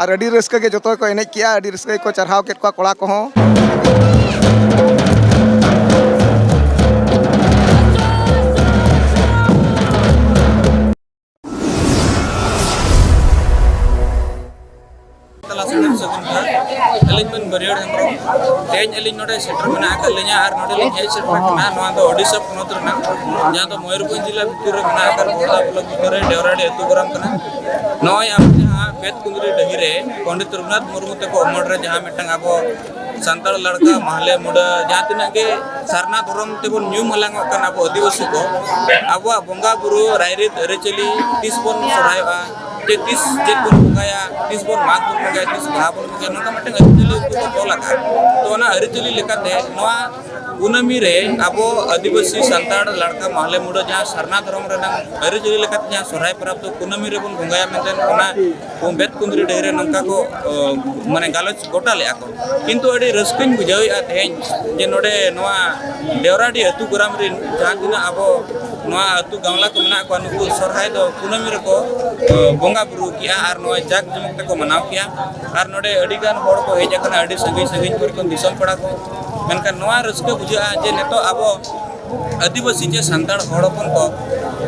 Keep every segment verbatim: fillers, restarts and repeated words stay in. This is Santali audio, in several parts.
ᱟᱨ ᱟᱹᱰᱤ ᱨᱟᱹᱥᱠᱟᱹ ᱜᱮ ᱡᱚᱛᱚ ᱜᱮᱠᱚ ᱮᱱᱮᱡ ᱠᱮᱜᱼᱟ, ᱟᱹᱰᱤ ᱨᱟᱹᱥᱠᱟᱹ ᱜᱮᱠᱚ ᱪᱟᱨᱦᱟᱣ ᱠᱮᱫ ᱠᱚᱣᱟ ᱠᱚᱲᱟ ᱠᱚᱦᱚᱸ᱾ ᱛᱟᱞᱟ ᱥᱟᱹᱜᱩᱱ ᱥᱟᱹᱜᱩᱱ ᱡᱚᱦᱟᱨ᱾ ᱟᱹᱞᱤᱧ ᱫᱚ ᱵᱟᱹᱨᱭᱟᱹᱲ ᱦᱮᱢᱵᱨᱚᱢ᱾ ᱛᱮᱦᱮᱧ ᱟᱹᱞᱤᱧ ᱱᱚᱰᱮ ᱥᱮᱴᱮᱨ ᱢᱮᱱᱟᱜ ᱟᱠᱟᱫ ᱞᱤᱧᱟ ᱟᱨ ᱱᱚᱰᱮ ᱞᱤᱧ ᱦᱮᱡ ᱥᱮᱴᱮᱨ ᱟᱠᱟᱱᱟ᱾ ᱱᱚᱣᱟ ᱫᱚ ᱳᱰᱤᱥᱟ ᱯᱚᱱᱚᱛ ᱨᱮᱱᱟᱜ, ᱡᱟᱦᱟᱸ ᱫᱚ ᱢᱚᱭᱩᱨᱵᱷᱚᱸᱡᱽ ᱡᱮᱞᱟ ᱵᱷᱤᱛᱤᱨ ᱨᱮ ᱢᱮᱱᱟᱜ ᱟᱠᱟᱫ ᱵᱚᱲᱫᱟ ᱵᱞᱚᱠ ᱵᱷᱤᱛᱤᱨ ᱨᱮ ᱰᱮᱣᱨᱟᱰᱤ ᱟᱹᱛᱩ ᱜᱚᱨᱟᱢ ᱠᱟᱱᱟ᱾ ᱱᱚᱜᱼᱚᱭ ᱟᱵᱚ ᱡᱟᱦᱟᱸ ᱵᱮᱛ ᱠᱩᱸᱫᱽᱨᱤ ᱰᱟᱹᱦᱤ ᱨᱮ ᱯᱚᱱᱰᱤᱛ ᱨᱚᱜᱷᱩᱱᱟᱛᱷ ᱢᱩᱨᱢᱩ ᱛᱟᱠᱚ ᱩᱢᱚᱞ ᱨᱮ ᱡᱟᱦᱟᱸ ᱢᱤᱫᱴᱟᱝ ᱟᱵᱚ ᱥᱟᱱᱛᱟᱲ ᱞᱟᱲᱠᱟ, ᱢᱟᱦᱞᱮ, ᱢᱩᱰᱟᱹ, ᱡᱟᱦᱟᱸ ᱛᱤᱱᱟᱹᱜ ᱜᱮ ᱥᱟᱨᱱᱟ ᱫᱷᱚᱨᱚᱢ ᱛᱮᱵᱚᱱ ᱧᱩᱢ ᱦᱟᱞᱟᱝᱚᱜ ᱠᱟᱱ ᱟᱵᱚ ᱟᱹᱫᱤᱵᱟᱹᱥᱤ ᱠᱚ, ᱟᱵᱚᱣᱟᱜ ᱵᱚᱸᱜᱟ ᱵᱩᱨᱩ, ᱨᱟᱭᱨᱤᱛ, ᱟᱹᱨᱤᱪᱟᱹᱞᱤ, ᱛᱤᱥ ᱵᱚᱱ ᱥᱚᱨᱦᱟᱭᱚᱜᱼᱟ, ᱡᱮ ᱛᱤᱥ ᱪᱮᱫ ᱵᱚᱱ ᱵᱚᱸᱜᱟᱭᱟ, ᱛᱤᱥ ᱵᱚᱱ ᱢᱟᱜᱽ ᱵᱚᱱ ᱵᱚᱸᱜᱟᱭᱟ, ᱛᱤᱥ ᱵᱟᱦᱟ ᱵᱚᱱ ᱵᱚᱸᱜᱟᱭᱟ, ᱱᱚᱝᱠᱟ ᱢᱤᱫᱴᱟᱝ ᱟᱹᱨᱤᱪᱟᱹᱞᱤ ᱩᱱᱠᱩ ᱠᱚ ᱛᱚᱞ ᱟᱠᱟᱫ᱾ ᱛᱚ, ᱚᱱᱟ ᱟᱹᱨᱤᱪᱟᱹᱞᱤ ᱞᱮᱠᱟᱛᱮ ᱱᱚᱣᱟ ᱠᱩᱱᱟᱹᱢᱤ ᱨᱮ ᱟᱵᱚ ᱟᱹᱫᱤᱵᱟᱹᱥᱤ ᱥᱟᱱᱛᱟᱲ ᱞᱟᱲᱠᱟ, ᱢᱟᱦᱞᱮ, ᱢᱩᱰᱟᱹ ᱡᱟᱦᱟᱸ ᱥᱟᱨᱱᱟ ᱫᱷᱚᱨᱚᱢ ᱨᱮᱱᱟᱜ ᱟᱹᱨᱤᱪᱟᱹᱞᱤ ᱞᱮᱠᱟᱛᱮ ᱡᱟᱦᱟᱸ ᱥᱚᱨᱦᱟᱭ ᱯᱚᱨᱚᱵᱽ ᱫᱚ ᱠᱩᱱᱟᱹᱢᱤ ᱨᱮᱵᱚᱱ ᱵᱚᱸᱜᱟᱭᱟ ᱢᱮᱱᱛᱮ, ᱚᱱᱟ ᱵᱮᱛ ᱠᱩᱸᱫᱽᱨᱤ ᱰᱟᱹᱦᱤ ᱨᱮ ᱱᱚᱝᱠᱟ ᱠᱚ, ᱚ, ᱢᱟᱱᱮ ᱜᱟᱞᱚᱪ ᱜᱚᱴᱟ ᱞᱮᱫᱼᱟ ᱠᱚ᱾ ᱠᱤᱱᱛᱩ ᱟᱹᱰᱤ ᱨᱟᱹᱥᱠᱟᱹᱧ ᱵᱩᱡᱷᱟᱹᱣᱮᱫᱼᱟ ᱛᱮᱦᱮᱧ ᱡᱮ ᱱᱚᱰᱮ ᱱᱚᱣᱟ ᱰᱮᱣᱨᱟᱰᱤ ᱟᱹᱛᱩ ᱜᱚᱨᱟᱢ ᱨᱮᱱ ᱡᱟᱦᱟᱸ ᱛᱤᱱᱟᱹᱜ ᱟᱵᱚ ᱱᱚᱣᱟ ᱟᱹᱛᱩ ᱜᱟᱶᱞᱟ ᱠᱚ ᱢᱮᱱᱟᱜ ᱠᱚᱣᱟ, ᱱᱩᱠᱩ ᱥᱚᱨᱦᱟᱭ ᱫᱚ ᱠᱩᱱᱟᱹᱢᱤ ᱨᱮᱠᱚ, ᱚ, ᱵᱚᱸᱜᱟ ᱵᱩᱨᱩ ᱠᱮᱜᱼᱟ ᱟᱨ ᱱᱚᱣᱟ ᱡᱟᱠ ᱡᱚᱢᱚᱠ ᱛᱮᱠᱚ ᱢᱟᱱᱟᱣ ᱠᱮᱜᱼᱟ᱾ ᱟᱨ ᱱᱚᱰᱮ ᱟᱹᱰᱤ ᱜᱟᱱ ᱦᱚᱲ ᱠᱚ ᱦᱮᱡ ᱟᱠᱟᱱᱟ, ᱟᱹᱰᱤ ᱥᱟᱺᱜᱤᱧ ᱥᱟᱺᱜᱤᱧ ᱠᱚᱨᱮ ᱠᱷᱚᱱ ᱫᱤᱥᱚᱢ ᱯᱮᱲᱟ ᱠᱚ᱾ ᱢᱮᱱᱠᱷᱟᱱ ᱱᱚᱣᱟ ᱨᱟᱹᱥᱠᱟᱹ ᱵᱩᱡᱷᱟᱹᱜᱼᱟ ᱡᱮ ᱱᱤᱛᱚᱜ ᱟᱵᱚ ᱟᱹᱫᱤᱵᱟᱹᱥᱤ ᱪᱮ ᱥᱟᱱᱛᱟᱲ ᱦᱚᱲ ᱦᱚᱯᱚᱱ ᱠᱚ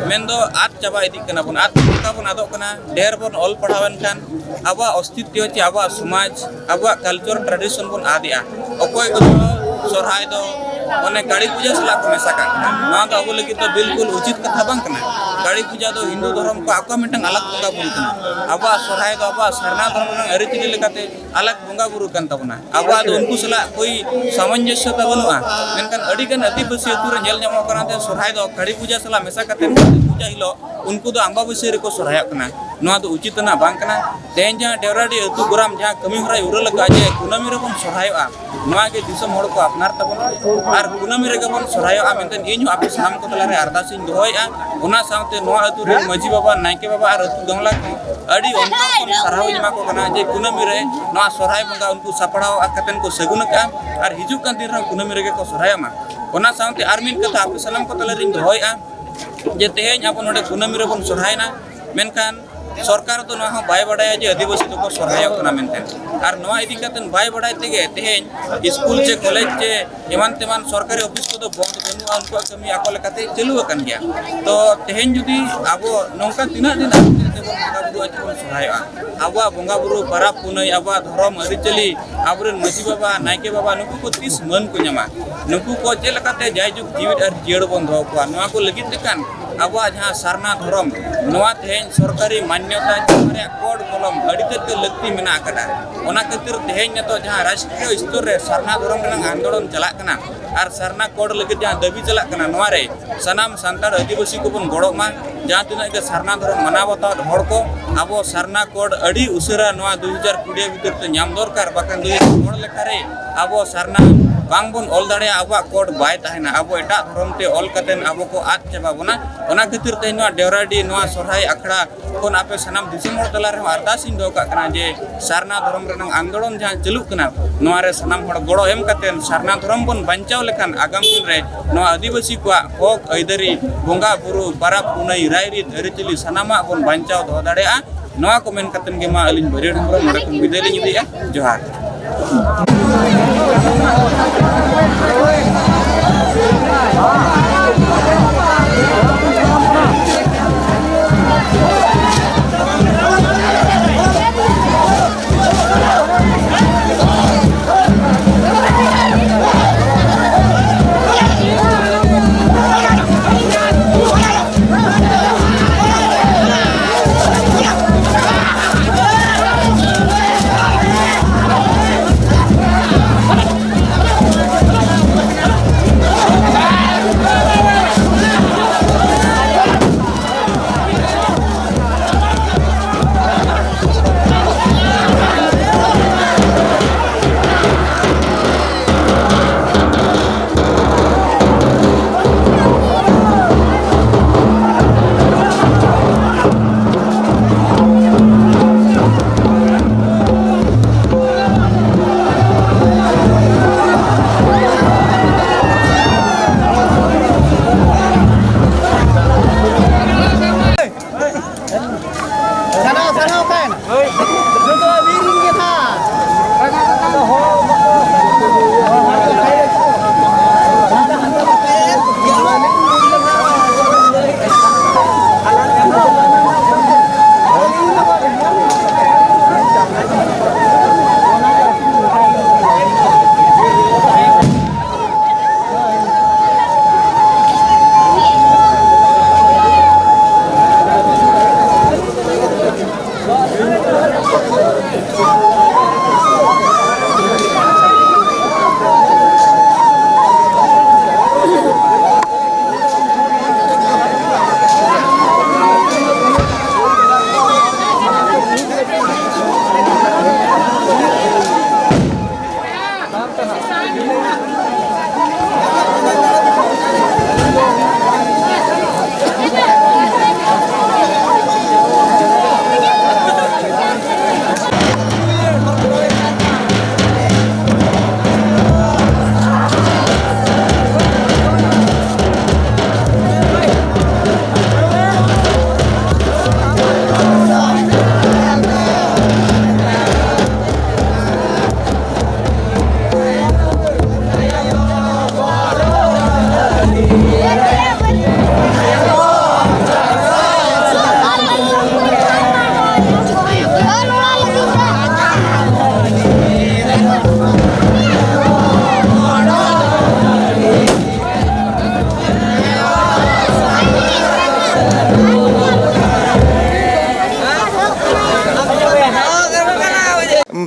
ᱢᱮᱱᱫᱚ ᱟᱫ ᱪᱟᱵᱟ ᱤᱫᱤᱜ ᱠᱟᱱᱟ ᱵᱚᱱ, ᱟᱫ ᱞᱮᱠᱟ ᱵᱚᱱ ᱟᱫᱚᱜ ᱠᱟᱱᱟ᱾ ᱰᱷᱮᱨ ᱵᱚᱱ ᱚᱞ ᱯᱟᱲᱦᱟᱣ ᱮᱱ ᱠᱷᱟᱱ ᱟᱵᱚᱣᱟᱜ ᱚᱥᱛᱤᱛᱛᱚ ᱪᱮ ᱟᱵᱚᱣᱟᱜ ᱥᱚᱢᱟᱡᱽ, ᱟᱵᱚᱣᱟᱜ culture tradition ᱵᱚᱱ ᱟᱫᱮᱜᱼᱟ᱾ ᱚᱠᱚᱭ ᱠᱚᱫᱚ ᱥᱚᱨᱦᱟᱭ ᱫᱚ ᱚᱱᱮ ᱠᱟᱹᱲᱤ ᱯᱩᱡᱟᱹ ᱥᱟᱞᱟᱜ ᱠᱚ ᱢᱮᱥᱟ ᱠᱟᱜ ᱠᱟᱱᱟ᱾ ᱱᱚᱣᱟ ᱫᱚ ᱟᱵᱚ ᱞᱟᱹᱜᱤᱫ ᱫᱚ ᱵᱤᱞᱠᱩᱞ ᱩᱪᱤᱛ ᱠᱟᱛᱷᱟ ᱵᱟᱝ ᱠᱟᱱᱟ᱾ ᱠᱟᱹᱲᱤ ᱯᱩᱡᱟᱹ ᱫᱚ ᱦᱤᱱᱫᱩ ᱫᱷᱚᱨᱚᱢ ᱠᱚᱣᱟᱜ ᱟᱠᱚᱣᱟᱜ ᱢᱤᱫᱴᱟᱝ ᱟᱞᱟᱜᱽ ᱵᱚᱸᱜᱟ ᱵᱩᱨᱩ ᱠᱟᱱᱟ᱾ ᱟᱵᱚᱣᱟᱜ ᱥᱚᱨᱦᱟᱭ ᱫᱚ ᱟᱵᱚᱣᱟᱜ ᱥᱟᱨᱱᱟ ᱫᱷᱚᱨᱚᱢ ᱨᱮᱱᱟᱜ ᱟᱹᱨᱤᱪᱟᱹᱞᱤ ᱞᱮᱠᱟᱛᱮ ᱟᱞᱟᱜᱽ ᱵᱚᱸᱜᱟ ᱵᱩᱨᱩ ᱠᱟᱱ ᱛᱟᱵᱚᱱᱟ᱾ ᱟᱵᱚᱣᱟᱜ ᱫᱚ ᱩᱱᱠᱩ ᱥᱟᱞᱟᱜ ᱠᱳᱭ ᱥᱟᱢᱚᱧᱡᱚᱥᱥᱚᱛᱟ ᱵᱟᱹᱱᱩᱜᱼᱟ᱾ ᱢᱮᱱᱠᱷᱟᱱ ᱟᱹᱰᱤ ᱜᱟᱱ ᱟᱹᱫᱤᱵᱟᱹᱥᱤ ᱟᱹᱛᱩ ᱨᱮ ᱧᱮᱞ ᱧᱟᱢᱚᱜ ᱠᱟᱱᱟ ᱡᱮ ᱥᱚᱨᱦᱟᱭ ᱫᱚ ᱠᱟᱹᱲᱤ ᱯᱩᱡᱟᱹ ᱥᱟᱞᱟᱜ ᱢᱮᱥᱟ ᱠᱟᱛᱮ ᱯᱩᱡᱟᱹ ᱦᱤᱞᱳᱜ ᱩᱱᱠᱩ ᱫᱚ ᱟᱢᱵᱟᱵᱟᱹᱥᱭᱟᱹ ᱨᱮᱠᱚ ᱥᱚᱨᱦᱟᱭᱚᱜ ᱠᱟᱱᱟ᱾ ᱱᱚᱣᱟ ᱫᱚ ᱩᱪᱤᱛ ᱟᱱᱟᱜ ᱵᱟᱝ ᱠᱟᱱᱟ᱾ ᱛᱮᱦᱮᱧ ᱡᱟᱦᱟᱸ ᱰᱮᱣᱨᱟᱰᱤ ᱟᱹᱛᱩ ᱜᱚᱨᱟᱢ ᱡᱟᱦᱟᱸ ᱠᱟᱹᱢᱤ ᱦᱚᱨᱟᱭ ᱩᱨᱟᱹ ᱞᱟᱠᱟᱜᱼᱟ ᱡᱮ ᱠᱩᱱᱟᱹᱢᱤ ᱨᱮᱵᱚᱱ ᱥᱚᱨᱦᱟᱭᱚᱜᱼᱟ, ᱱᱚᱣᱟ ᱜᱮ ᱫᱤᱥᱚᱢ ᱦᱚᱲ ᱠᱚ ᱟᱯᱱᱟᱨ ᱛᱟᱵᱚᱱ ᱟᱨ ᱠᱩᱱᱟᱹᱢᱤ ᱨᱮᱜᱮ ᱵᱚᱱ ᱥᱚᱨᱦᱟᱭᱚᱜᱼᱟ ᱢᱮᱱᱛᱮ ᱤᱧ ᱦᱚᱸ ᱟᱯᱮ ᱥᱟᱱᱟᱢ ᱠᱚ ᱛᱟᱞᱟᱨᱮ ᱟᱨᱫᱟᱥ ᱤᱧ ᱫᱚᱦᱚᱭᱮᱫᱼᱟ᱾ ᱚᱱᱟ ᱥᱟᱶᱛᱮ ᱱᱚᱣᱟ ᱟᱹᱛᱩ ᱨᱮᱱ ᱢᱟᱹᱡᱷᱤ ᱵᱟᱵᱟ, ᱱᱟᱭᱠᱮ ᱵᱟᱵᱟ ᱟᱨ ᱟᱹᱛᱩ ᱜᱟᱶᱞᱟ ᱠᱚ ᱟᱹᱰᱤ ᱚᱱᱛᱚᱨ ᱠᱷᱚᱱ ᱥᱟᱨᱦᱟᱣ ᱤᱧ ᱮᱢᱟ ᱠᱚ ᱠᱟᱱᱟ ᱡᱮ ᱠᱩᱱᱟᱹᱢᱤ ᱨᱮ ᱱᱚᱣᱟ ᱥᱚᱨᱦᱟᱭ ᱵᱚᱸᱜᱟ ᱩᱱᱠᱩ ᱥᱟᱯᱲᱟᱣ ᱠᱟᱛᱮ ᱠᱚ ᱥᱟᱹᱜᱩᱱ ᱟᱠᱟᱫᱼᱟ ᱟᱨ ᱦᱤᱡᱩᱜ ᱠᱟᱱ ᱫᱤᱱ ᱨᱮᱦᱚᱸ ᱠᱩᱱᱟᱹᱢᱤ ᱨᱮᱜᱮ ᱠᱚ ᱥᱚᱨᱦᱟᱭᱚᱜ ᱢᱟ᱾ ᱚᱱᱟ ᱥᱟᱶᱛᱮ ᱟᱨ ᱢᱤᱫ ᱠᱟᱛᱷᱟ ᱟᱯᱮ ᱥᱟᱱᱟᱢ ᱠᱚ ᱛᱟᱞᱟᱨᱤᱧ ᱫᱚᱦᱚᱭᱮᱫᱼᱟ ᱡᱮ ᱛᱮᱦᱮᱧ ᱟᱵᱚ ᱱᱚᱰᱮ ᱠᱩᱱᱟᱹᱢᱤ ᱨᱮᱵᱚᱱ ᱥᱚᱨᱦᱟᱭᱮᱱᱟ, ᱢᱮᱱᱠᱷᱟᱱ ᱥᱚᱨᱠᱟᱨ ᱫᱚ ᱱᱚᱣᱟ ᱦᱚᱸ ᱵᱟᱭ ᱵᱟᱰᱟᱭᱟ ᱡᱮ ᱟᱹᱫᱤᱵᱟᱹᱥᱤ ᱫᱚᱠᱚ ᱥᱚᱨᱦᱟᱭᱚᱜ ᱠᱟᱱᱟ ᱢᱮᱱᱛᱮ᱾ ᱟᱨ ᱱᱚᱣᱟ ᱤᱫᱤ ᱠᱟᱛᱮ ᱵᱟᱭ ᱵᱟᱰᱟᱭ ᱛᱮᱜᱮ ᱛᱮᱦᱮᱧ ᱥᱠᱩᱞ ᱪᱮ ᱠᱚᱞᱮᱡᱽ ᱪᱮ ᱮᱢᱟᱱ ᱛᱮᱢᱟᱱ ᱥᱚᱨᱠᱟᱨᱤ ᱚᱯᱷᱤᱥ ᱠᱚᱫᱚ ᱵᱚᱱᱫ ᱵᱟᱹᱱᱩᱜᱼᱟ, ᱩᱱᱠᱩᱣᱟᱜ ᱠᱟᱹᱢᱤ ᱟᱠᱚ ᱞᱮᱠᱟᱛᱮ ᱪᱟᱹᱞᱩ ᱟᱠᱟᱱ ᱜᱮᱭᱟ᱾ ᱛᱚ ᱛᱮᱦᱮᱧ ᱡᱩᱫᱤ ᱟᱵᱚ ᱱᱚᱝᱠᱟ ᱛᱤᱱᱟᱹᱜ ᱫᱤᱱ ᱟᱵᱚ ᱛᱮᱵᱚᱱ ᱵᱚᱸᱜᱟ ᱵᱩᱨᱩ ᱟᱨ ᱵᱚᱱ ᱥᱚᱨᱦᱟᱭᱚᱜᱼᱟ, ᱟᱵᱚᱣᱟᱜ ᱵᱚᱸᱜᱟ ᱵᱩᱨᱩ, ᱯᱟᱨᱟᱵᱽ ᱯᱩᱱᱟᱹᱭ, ᱟᱵᱚᱣᱟᱜ ᱫᱷᱚᱨᱚᱢ ᱟᱹᱨᱤᱪᱟᱹᱞᱤ, ᱟᱵᱚᱨᱮᱱ ᱢᱟᱹᱡᱷᱤ ᱵᱟᱵᱟ, ᱱᱟᱭᱠᱮ ᱵᱟᱵᱟ, ᱱᱩᱠᱩ ᱠᱚ ᱛᱤᱥ ᱢᱟᱹᱱ ᱠᱚ ᱧᱟᱢᱟ? ᱱᱩᱠᱩ ᱠᱚ ᱪᱮᱫ ᱞᱮᱠᱟᱛᱮ ᱡᱟᱭᱡᱩᱜᱽ ᱡᱤᱣᱤᱫ ᱟᱨ ᱡᱤᱭᱟᱹᱲ ᱵᱚᱱ ᱫᱚᱦᱚ ᱠᱚᱣᱟ? ᱱᱚᱣᱟ ᱠᱚ ᱞᱟᱹᱜᱤᱫ ᱛᱮ ᱠᱟᱱ ᱟᱵᱚᱣᱟᱜ ᱡᱟᱦᱟᱸ ᱥᱟᱨᱱᱟ ᱫᱷᱚᱨᱚᱢ, ᱱᱚᱣᱟ ᱛᱮᱦᱮᱧ ᱥᱚᱨᱠᱟᱨᱤ ᱢᱟᱱᱭᱚᱛᱟ ᱧᱟᱢ ᱨᱮᱭᱟᱜ ᱠᱳᱰ ᱠᱚᱞᱚᱢ ᱟᱹᱰᱤ ᱛᱮᱫ ᱜᱮ ᱞᱟᱹᱠᱛᱤ ᱢᱮᱱᱟᱜ ᱟᱠᱟᱫᱟ᱾ ᱚᱱᱟ ᱠᱷᱟᱹᱛᱤᱨ ᱛᱮᱦᱮᱧ ᱱᱤᱛᱚᱜ ᱡᱟᱦᱟᱸ ᱨᱟᱥᱴᱨᱤᱭᱚ ᱥᱛᱚᱨ ᱨᱮ ᱥᱟᱨᱱᱟ ᱫᱷᱚᱨᱚᱢ ᱨᱮᱱᱟᱜ ᱟᱱᱫᱳᱞᱚᱱ ᱪᱟᱞᱟᱜ ᱠᱟᱱᱟ ᱟᱨ ᱥᱟᱨᱱᱟ ᱠᱳᱰ ᱞᱟᱹᱜᱤᱫ ᱡᱟᱦᱟᱸ ᱫᱟᱹᱵᱤ ᱪᱟᱞᱟᱜ ᱠᱟᱱᱟ, ᱱᱚᱣᱟ ᱨᱮ ᱥᱟᱱᱟᱢ ᱥᱟᱱᱛᱟᱲ ᱟᱹᱫᱤᱵᱟᱹᱥᱤ ᱠᱚᱵᱚᱱ ᱜᱚᱲᱚᱜ ᱢᱟ᱾ ᱡᱟᱦᱟᱸ ᱛᱤᱱᱟᱹᱜ ᱜᱮ ᱥᱟᱨᱱᱟ ᱫᱷᱚᱨᱚᱢ ᱢᱟᱱᱟᱣ ᱵᱟᱛᱟᱣ ᱦᱚᱲ ᱠᱚ, ᱟᱵᱚ ᱥᱟᱨᱱᱟ ᱠᱳᱰ ᱟᱹᱰᱤ ᱩᱥᱟᱹᱨᱟ ᱱᱚᱣᱟ ᱫᱩ ᱦᱟᱡᱟᱨ ᱠᱩᱲᱤ ᱵᱷᱤᱛᱤᱨ ᱛᱮ ᱧᱟᱢ ᱫᱚᱨᱠᱟᱨ, ᱵᱟᱠᱷᱟᱱ ᱫᱩ ᱦᱟᱡᱟᱨ ᱦᱚᱲ ᱞᱮᱠᱷᱟ ᱨᱮ ᱟᱵᱚ ᱥᱟᱨᱱᱟ ᱵᱟᱝ ᱵᱚᱱ ᱚᱞ ᱫᱟᱲᱮᱭᱟᱜᱼᱟ, ᱟᱵᱚᱣᱟᱜ ᱠᱳᱰ ᱵᱟᱭ ᱛᱟᱦᱮᱱᱟ, ᱟᱵᱚ ᱮᱴᱟᱜ ᱫᱷᱚᱨᱚᱢ ᱛᱮ ᱚᱞ ᱠᱟᱛᱮ ᱟᱵᱚ ᱠᱚ ᱟᱫ ᱪᱟᱵᱟ ᱵᱚᱱᱟ᱾ ᱚᱱᱟ ᱠᱷᱟᱹᱛᱤᱨ ᱛᱮ ᱱᱚᱣᱟ ᱰᱮᱣᱨᱟᱰᱤ, ᱱᱚᱣᱟ ᱥᱚᱨᱦᱟᱭ ᱟᱠᱷᱲᱟ ᱠᱷᱚᱱ ᱟᱯᱮ ᱥᱟᱱᱟᱢ ᱫᱤᱥᱚᱢ ᱦᱚᱲ ᱛᱟᱞᱟ ᱨᱮᱦᱚᱸ ᱟᱨᱫᱟᱥ ᱤᱧ ᱫᱚᱦᱚ ᱠᱟᱜ ᱠᱟᱱᱟ ᱡᱮ ᱥᱟᱨᱱᱟ ᱫᱷᱚᱨᱚᱢ ᱨᱮᱱᱟᱜ ᱟᱱᱫᱳᱞᱚᱱ ᱡᱟᱦᱟᱸ ᱪᱟᱹᱞᱩᱜ ᱠᱟᱱᱟ, ᱱᱚᱣᱟ ᱨᱮ ᱥᱟᱱᱟᱢ ᱦᱚᱲ ᱜᱚᱲᱚ ᱮᱢ ᱠᱟᱛᱮ ᱥᱟᱨᱱᱟ ᱫᱷᱚᱨᱚᱢ ᱵᱚᱱ ᱵᱟᱧᱪᱟᱣ ᱞᱮᱠᱷᱟᱱ ᱟᱜᱟᱢ ᱫᱤᱱ ᱨᱮ ᱱᱚᱣᱟ ᱟᱹᱫᱤᱵᱟᱹᱥᱤ ᱠᱚᱣᱟᱜ ᱦᱚᱠ ᱟᱹᱭᱫᱟᱹᱨᱤ, ᱵᱚᱸᱜᱟ ᱵᱩᱨᱩ, ᱯᱟᱨᱟᱵᱽ ᱯᱩᱱᱟᱹᱭ, ᱨᱟᱭᱨᱤᱛ ᱟᱹᱨᱤᱪᱟᱹᱞᱤ ᱥᱟᱱᱟᱢᱟᱜ ᱵᱚᱱ ᱵᱟᱧᱪᱟᱣ ᱫᱚᱦᱚ ᱫᱟᱲᱮᱭᱟᱜᱼᱟ᱾ ᱱᱚᱣᱟ ᱠᱚ ᱢᱮᱱ ᱠᱟᱛᱮ ᱜᱮ ᱢᱟ ᱟᱹᱞᱤᱧ ᱵᱟᱹᱨᱭᱟᱹᱲ ᱦᱮᱢᱵᱨᱚᱢ ᱱᱚᱰᱮ ᱠᱷᱚᱱ ᱵᱤᱫᱟᱹᱭ ᱞᱤᱧ ᱤᱫᱤᱭᱮᱫᱼᱟ᱾ ᱡᱚᱦᱟᱨ᱾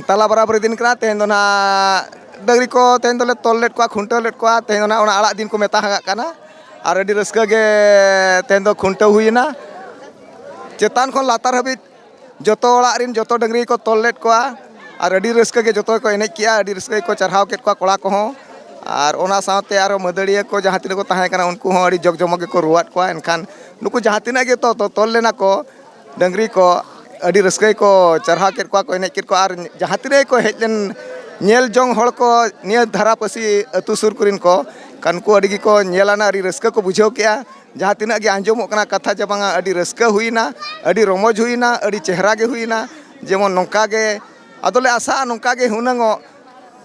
ᱛᱟᱞᱟ ᱵᱟᱨᱟᱵᱟᱨᱤ ᱫᱤᱱ ᱠᱟᱱᱟ᱾ ᱛᱮᱦᱮᱧ ᱫᱚ ᱱᱟᱦᱟᱜ ᱰᱟᱹᱝᱨᱤ ᱠᱚ ᱛᱮᱦᱮᱧ ᱫᱚᱞᱮ ᱛᱚᱞ ᱞᱮᱫ ᱠᱚᱣᱟ, ᱠᱷᱩᱱᱴᱟᱹᱣ ᱞᱮᱫ ᱠᱚᱣᱟ᱾ ᱛᱮᱦᱮᱧ ᱫᱚ ᱱᱟᱦᱟᱜ ᱚᱱᱟ ᱟᱲᱟᱜ ᱫᱤᱱ ᱠᱚ ᱢᱮᱛᱟᱜ ᱠᱟᱱᱟ᱾ ᱟᱨ ᱟᱹᱰᱤ ᱨᱟᱹᱥᱠᱟᱹ ᱜᱮ ᱛᱮᱦᱮᱧ ᱫᱚ ᱠᱷᱩᱱᱴᱟᱹᱣ ᱦᱩᱭᱮᱱᱟ᱾ ᱪᱮᱛᱟᱱ ᱠᱷᱚᱱ ᱞᱟᱛᱟᱨ ᱦᱟᱹᱵᱤᱡ ᱡᱚᱛᱚ ᱚᱲᱟᱜ ᱨᱮᱱ ᱡᱚᱛᱚ ᱰᱟᱹᱝᱨᱤ ᱠᱚ ᱛᱚᱞ ᱞᱮᱫ ᱠᱚᱣᱟ᱾ ᱟᱨ ᱟᱹᱰᱤ ᱨᱟᱹᱥᱠᱟᱹ ᱜᱮ ᱡᱚᱛᱚ ᱜᱮᱠᱚ ᱮᱱᱮᱡ ᱠᱮᱜᱼᱟ, ᱟᱹᱰᱤ ᱨᱟᱹᱥᱠᱟᱹ ᱜᱮᱠᱚ ᱪᱟᱨᱦᱟᱣ ᱠᱮᱫ ᱠᱚᱣᱟ ᱠᱚᱲᱟ ᱠᱚᱦᱚᱸ᱾ ᱟᱨ ᱚᱱᱟ ᱥᱟᱶᱛᱮ ᱟᱨᱚ ᱢᱟᱹᱫᱟᱹᱲᱤᱭᱟᱹ ᱠᱚ ᱡᱟᱦᱟᱸ ᱛᱤᱱᱟᱹᱜ ᱠᱚ ᱛᱟᱦᱮᱸ ᱠᱟᱱᱟ, ᱩᱱᱠᱩ ᱦᱚᱸ ᱟᱹᱰᱤ ᱡᱚᱠ ᱡᱚᱢᱚᱠ ᱜᱮᱠᱚ ᱨᱩᱣᱟᱫ ᱠᱚᱣᱟ᱾ ᱮᱱᱠᱷᱟᱱ ᱱᱩᱠᱩ ᱡᱟᱦᱟᱸ ᱛᱤᱱᱟᱹᱜ ᱜᱮ ᱛᱚ, ᱛᱚ, ᱛᱚᱞ ᱞᱮᱱᱟ ᱠᱚ ᱰᱟᱹᱝᱨᱤ ᱠᱚ, ᱟᱹᱰᱤ ᱨᱟᱹᱥᱠᱟᱹ ᱜᱮᱠᱚ ᱪᱟᱨᱦᱟᱣ ᱠᱮᱫ ᱠᱚᱣᱟ, ᱠᱚ ᱮᱱᱮᱡ ᱠᱮᱫ ᱠᱚᱣᱟ᱾ ᱟᱨ ᱡᱟᱦᱟᱸ ᱛᱤᱱᱟᱹᱜ ᱜᱮᱠᱚ ᱦᱮᱡ ᱞᱮᱱ ᱧᱮᱞ ᱡᱚᱝ ᱦᱚᱲ ᱠᱚ, ᱱᱤᱭᱟᱹ ᱫᱷᱟᱨᱟ ᱯᱟᱹᱥᱤ ᱟᱹᱛᱩ ᱥᱩᱨ ᱠᱚᱨᱮᱱ ᱠᱚ, ᱠᱷᱟᱱ ᱩᱱᱠᱩ ᱟᱹᱰᱤ ᱜᱮᱠᱚ ᱧᱮᱞ ᱟᱱᱟ, ᱟᱹᱰᱤ ᱨᱟᱹᱥᱠᱟᱹ ᱠᱚ ᱵᱩᱡᱷᱟᱹᱣ ᱠᱮᱜᱼᱟ᱾ ᱡᱟᱦᱟᱸ ᱛᱤᱱᱟᱹᱜ ᱜᱮ ᱟᱸᱡᱚᱢᱚᱜ ᱠᱟᱱᱟ ᱠᱟᱛᱷᱟ ᱡᱮ ᱵᱟᱝᱟ, ᱟᱹᱰᱤ ᱨᱟᱹᱥᱠᱟᱹ ᱦᱩᱭᱱᱟ, ᱟᱹᱰᱤ ᱨᱚᱢᱚᱡᱽ ᱦᱩᱭᱱᱟ, ᱟᱹᱰᱤ ᱪᱮᱦᱨᱟ ᱜᱮ ᱦᱩᱭᱱᱟ᱾ ᱡᱮᱢᱚᱱ ᱱᱚᱝᱠᱟ ᱜᱮ, ᱟᱫᱚᱞᱮ ᱟᱥᱟᱜᱼᱟ ᱱᱚᱝᱠᱟ ᱜᱮ ᱦᱩᱱᱟᱹᱝᱚᱜ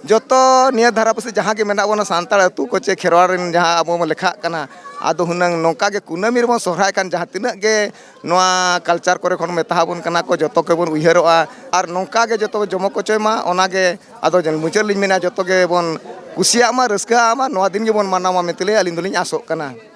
ᱡᱚᱛᱚ ᱱᱤᱭᱟᱹ ᱫᱷᱟᱨᱟ ᱯᱟᱥᱮ ᱡᱟᱦᱟᱸ ᱜᱮ ᱢᱮᱱᱟᱜ ᱵᱚᱱᱟ ᱥᱟᱱᱛᱟᱲ ᱟᱹᱛᱩ ᱠᱚ ᱪᱮ ᱠᱷᱮᱨᱣᱟᱲ ᱨᱮᱱ ᱡᱟᱦᱟᱸ ᱟᱵᱚ ᱵᱚᱱ ᱞᱮᱠᱷᱟᱜ ᱠᱟᱱᱟ, ᱟᱫᱚ ᱦᱩᱱᱟᱹᱝ ᱱᱚᱝᱠᱟ ᱜᱮ ᱠᱩᱱᱟᱹᱢᱤ ᱨᱮᱵᱚᱱ ᱥᱚᱦᱨᱟᱭ ᱠᱷᱟᱱ ᱡᱟᱦᱟᱸ ᱛᱤᱱᱟᱹᱜ ᱜᱮ ᱱᱚᱣᱟ ᱠᱟᱞᱪᱟᱨ ᱠᱚᱨᱮ ᱠᱷᱚᱱ ᱢᱮᱛᱟ ᱵᱚᱱ ᱠᱟᱱᱟ ᱠᱚ, ᱡᱚᱛᱚ ᱜᱮᱵᱚᱱ ᱩᱭᱦᱟᱹᱨᱚᱜᱼᱟ᱾ ᱟᱨ ᱱᱚᱝᱠᱟ ᱜᱮ ᱡᱚᱛᱚ ᱡᱚᱢᱚᱠ ᱦᱚᱪᱚᱭ ᱢᱟ, ᱚᱱᱟ ᱜᱮ ᱟᱫᱚ ᱢᱩᱪᱟᱹᱫ ᱞᱤᱧ ᱢᱮᱱᱟ, ᱡᱚᱛᱚ ᱜᱮᱵᱚᱱ ᱠᱩᱥᱤᱭᱟᱜ ᱢᱟ, ᱨᱟᱹᱥᱠᱟᱹᱜ ᱢᱟ, ᱱᱚᱣᱟ ᱫᱤᱱ ᱜᱮᱵᱚᱱ ᱢᱟᱱᱟᱣ ᱢᱟ ᱢᱮᱱᱛᱮ ᱟᱹᱞᱤᱧ ᱫᱚᱞᱤᱧ ᱟᱥᱚᱜ ᱠᱟᱱᱟ᱾